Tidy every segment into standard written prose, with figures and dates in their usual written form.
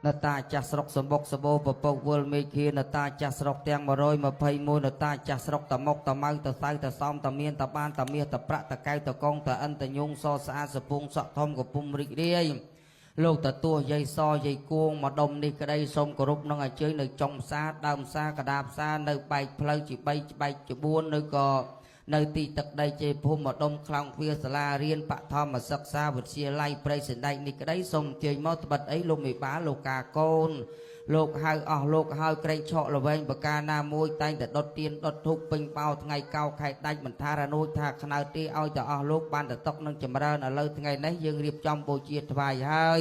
នតាចាស់ស្រុកសម្បុកសបោពពកវលមេឃានតាចាស់ស្រុកទាំង121នតាចាស់ស្រុកតមុកតម៉ៅតសៅតសំតមានតបានតមាសតប្រាក់តកៅតកងតអិនតញងសស្អាតសពងសក់ធំកំពុងរីករាយលោកតទួយាយសយាយគួងមកដុំនេះក្តីសូមគោរពនឹងអញ្ជើញនៅចុងផ្សារដើមផ្សារកដាផ្សារនៅបែកផ្លូវជា3បែកជា4នៅក៏នៅទីទឹកដីជ័យភូមិម្ដុំខ្លោងទ្វារសាលារៀនបឋមសិក្សាវិទ្យាល័យព្រៃសណ្ដែកនេះក្តីសូមអញ្ជើញមកត្បិតអីលោកមេបាលោកកាកូនលោកហៅអស់លោកហើយក្រែងឆក់ល្វែងបកាណាមួយតែងតែដុតទៀនដុតធូបពេញបោថ្ងៃកោខែដាច់មិនថារនួចថាខ្នើទេឲ្យតែអស់លោកបានតែតុកនឹងចម្រើនឥឡូវថ្ងៃនេះយើងរៀបចំបូជាថ្វាយហើយ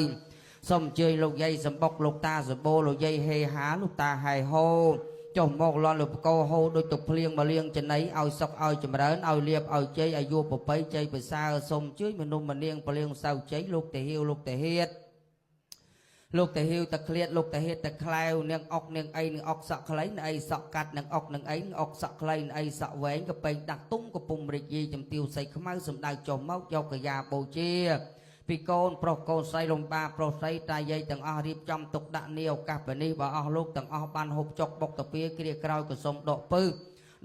សូមអញ្ជើញលោកយាយសម្បុកលោកតាសម្បូរលោកយាយហេហាលោកតាហែហោចុះមកលន់លោកបកោហូដូចទឹកភ្លៀងមកលៀងចំណីឲ្យសុកឲ្យចម្រើនឲ្យលៀបឲ្យជ័យឲ្យយោប្របីជ័យប្រសើរសូមជួយមនុស្សម្នាងពលៀងសៅជ័យលោកតាហៀវលោកតាហៀតលោកតាហៀវតាក្លៀតលោកតាហៀតតាក្លែវនាងអុកនាងអីនាងអុកសក់ខ្លីនាងអីសក់កាត់នាងអុកនាងអីនាងអុកសក់ខ្លីនាងអីសក់វែងកពេងដាស់ទុំកំពុងរិចយីជំទាវសៃខ្មៅសំដៅចុះមកយកកាយាបូជាពីកូនប្រុសកូនស្រីលំបាប្រុសស្រីតាយាយទាំងអស់រៀបចំទុកដាក់នាឱកាសពេលនេះបើអស់លោកទាំងអស់បានហូបចុកបុកតាពីគ្រាក្រោយក៏សូមដកពឹស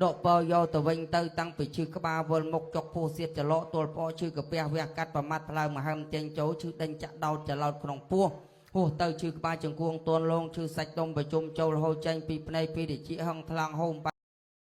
ដកពើយកទៅវិញទៅតាំងពីឈឺក្បាលវិលមុខចុកពោះសៀតចលកទល់ផ្អកឈឺកាពះវះកាត់ប្រមាត់ផ្លៅមហើមចេញចូលឈឺដេញចាក់ដោតចលោតក្នុងពោះហួសទៅឈឺក្បាលចង្គួងទន់លងឈឺសាច់ដុំប្រជុំចូលហូរចេញពីភ្នែកពីតិចហឹងថ្លង់ហូម